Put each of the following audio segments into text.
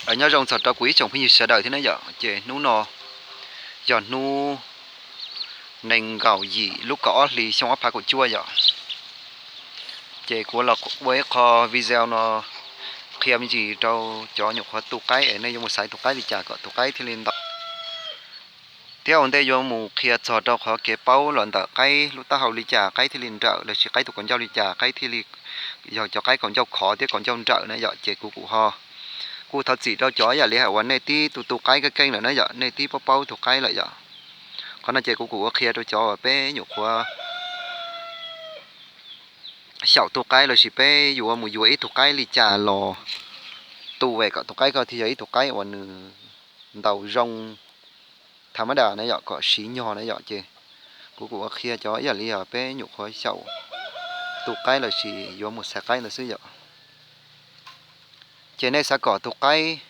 Nyob zoo txog rau kuv ib tsoom phooj ywg sawv daws thiab na yom, ces hnub no yog hnub nees nkaum yim lub kaum ob hli xyoo ob phav kaum cuaj yom. Ces kuv los ua ib qho video no qhia me ntsis rau cov nyuam qhuav tu qaib es nej yuav mus xaiv tus qaib li cas kom tus qaib thiaj li ntau. Thiab ua ntej yuav mus qhia txog rau qhov kev paub los ntawm qaib lub taub hau li cas qaib thiaj li nrawm, lossis qaib tus kaus ncauj li cas qaib thiaj li yog cov qaib kaus ncauj khov thiab kaus ncauj nrawm na yom, ces kuv kuj ho kuj thov txim rau cov ib yam li hais uas nej tib tu tu qaib keej keej lawm na yom, nej tib paub paub tus qaib lawm yom. Qhov no ces kuv kuj ua qhia rau cov uas peb nyuam qhuav xyaum tu qaib lossis peb yuav mus yuav ib tug qaib li cas los tu es kom tus qaib ko thiaj yog ib tug qaib uas nws ntaus zoo tham mab das na yom, kom siv nyog na yom, ces kuv kuj ua qhia cov ib yam li peb nyuam qhuav xyaum tu qaib lossis yuav mus xaiv qaib ntawd xwb yom. Ces nej xav kom tus qaib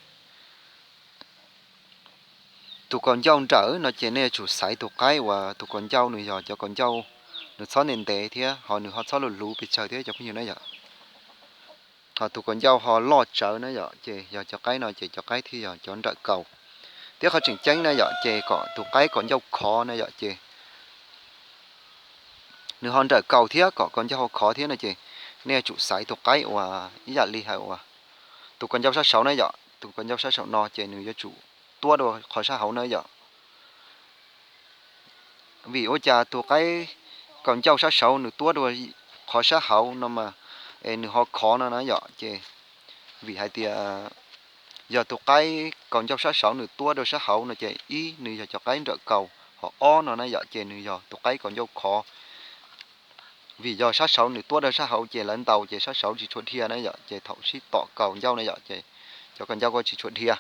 tus kaus ncauj nrawm no ces nej yuav tsum xaiv tus qaib uas tus kaus ncauj nws yog cov kaus ncauj nws txhob ntev ntev thiab ho nws ho txhob luv luv pes tsawg thiab cov phooj ywg na yom. Ho tus kaus ncauj ho loj tsawv na yom, ces yog cov qaib no ces cov qaib thiaj yog cov nrawm kaus. Thiab qhov tseem ceeb na yom, ces kom tus qaib kaus ncauj khov na yom, ces nws ho nrawm kaus thiab kom kaus ncauj ho khov thiab no ces nej yuav tsum xaiv tus qaib uas ib yam li hais uas tus kaus ncauj sab saud na yom, tus kaus ncauj sab saum no ces nws yuav tsum tuab dua qhov sab hauv na yom. Vim ua cas tus qaib kaus ncauj sab saud nws tuab dua qhov sab hauv no mas es nws ho khov no na yom, ces vim hais tias yog tus qaib kaus ncauj sab saud nws tuab dua sab hauv no ces ib, nws yog cov qaib nrawm kaus, ho ob no na yom, ces nws yog tus qaib kaus ncauj khov. Vim yog sab saud nws tuab dua sab hauv ces lawv ntaus ces sab saud tsis tshua dhia na yom, ces thaum sib tom kaus ncauj na yom, ces cov kaus ncauj ko tsis tshua dhia.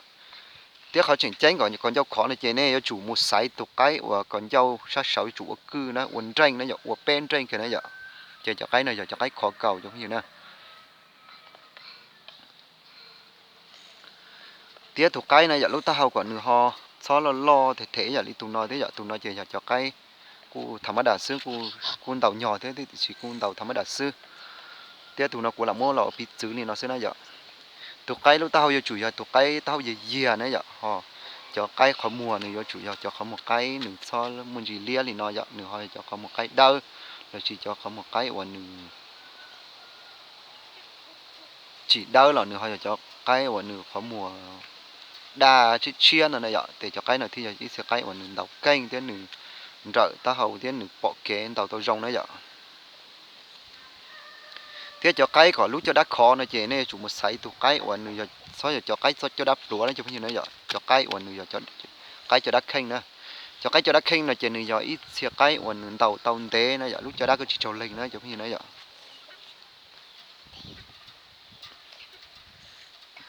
Thiab qhov tseem ceeb kom kaus ncauj khov no ces nej yuav tsum mus xaiv tus qaib uas kaus ncauj sab saud yuav tsum ua kwj na, ua nreej na yom, ua peb nreej kiag na yom. Ces cov qaib no yog cov qaib khov kaus cov phooj ywg na. Thiab tus qaib na yom, lub taub hau kom nws ho txhob loj loj them them ib yam li tus no thiab yom, tus no ces yog cov qaib kuj tham mab das xwb, kuj ntaus nyog thiab tiam sis kuj ntaus tham mab das xwb. Thiab tus no kuv lam muab los piv txwv li no xwb na yom. Tus qaib lub taub hau yuav tsum yog tus qaib taub hau yiag yiag na yom, ho cov qaib qhov muag nws yuav tsum yog cov qhov muag qaib nws txhob muaj ntsis liab li no yom, nws ho yog cov qhov muag qaib dawb, lossis cov qhov muag qaib uas nws tsis dawb los nws ho yog cov qaib uas nws qhov muag daj tshiab tshiab no na yom, ces cov qaib no thiaj yog ib txhia qaib uas nws ntaus keej thiab nws nrawm taub hau thiab nws pom kev ntaus tau zoo na yom. Thiab cov qaib kom lub caj dab khov no ces nej yuav tsum mus xaiv tus qaib uas nws yog txhob yog cov qaib caj dab pluav na cov phooj ywg na yom, cov qaib uas nws yog qaib caj dab kheej na. Cov qaib caj dab kheej no ces nws yog ib txhia qaib uas nws ntaus tau ntev na yom, lub caj dab kuj tsis tsaug leeg na cov phooj ywg na yom.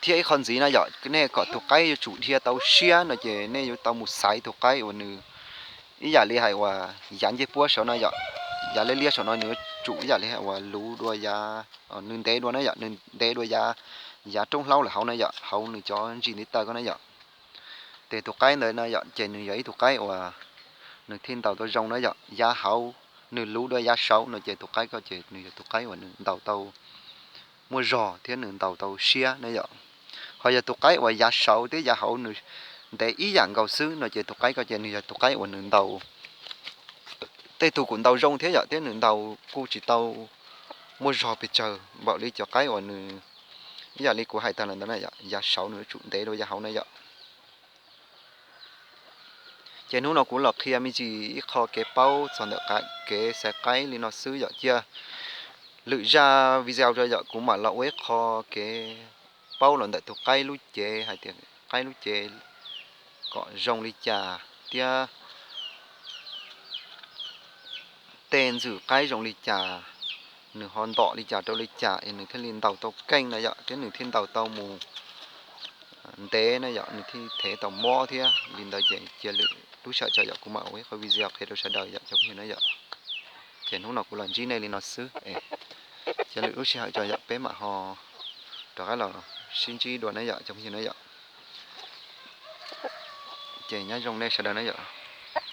Thiab ib qho ntxiv na yom, nej kom tus qaib yuav tsum dhia tau siab no ces nej yuav tau mus xaiv tus qaib uas nws ib yam li hais uas yav ncej puab saud no yom, yav liab liab saum no nws yuav tsum ib yam li hais uas luv dua yav, nws ntev dua na yom, nws ntev dua yav, yav roob hlaub lawm hauv na yom, hauv nws cov ntsis ntiv taw ko na yom. Ces tus qaib ntawd na yom, ces nws yog ib tug qaib uas nws thiaj ntaus tau zoo na yom, yav hauv nws luv dua yav saud no ces tus qaib ko ces nws yog tus qaib uas nws ntaus tau muaj zog thiab nws ntaus tau siab na yom. Ho yog tus qaib uas yav saud thiab yav hauv nws ntev ib yam nkaus xwb no ces tus qaib ko ces nws yog tus qaib uas nws ntaus, tej tug kuj ntaus zoo thiab yom, thiab nws ntaus kuj tsis tau muaj zog pes tsawg npaum li cov qaib uas nws, ib yam li kuv hais tag los ntawd na yom, yav saud nws yuav tsum ntev dua yav hauv na yom. Ces hnub no kuv los qhia me ntsis ib qho kev paub txog ntawm kev xaiv qaib li no xwb yom. Cia lwm zaj video rau yom, kuv mam los ua ib qho kev paub los ntawm tus qaib lub cev hais tias qaib lub cev kom zoo li cas thiab tej ntxwm qaib zoo li cas, nws ho ntom li cas rau li cas es nws thiaj li ntaus tau keej na yom, thiab nws thiaj ntaus tau mus ntev na yom, nws thiaj thev tau mob thiab li ntawd ces cia lwm lub sij hawm tso yom, kuv mam ua ib qho video qhia rau sawv daws yom cov phooj ywg na yom. Ces hnub no kuv los ntsib nej li no xwb, cia lwm lub sij hawm tso yom peb mam ho rov qab los sib ntsib dua na yom cov phooj ywg na yom. Ces nyob zoo nej sawv daws na yom.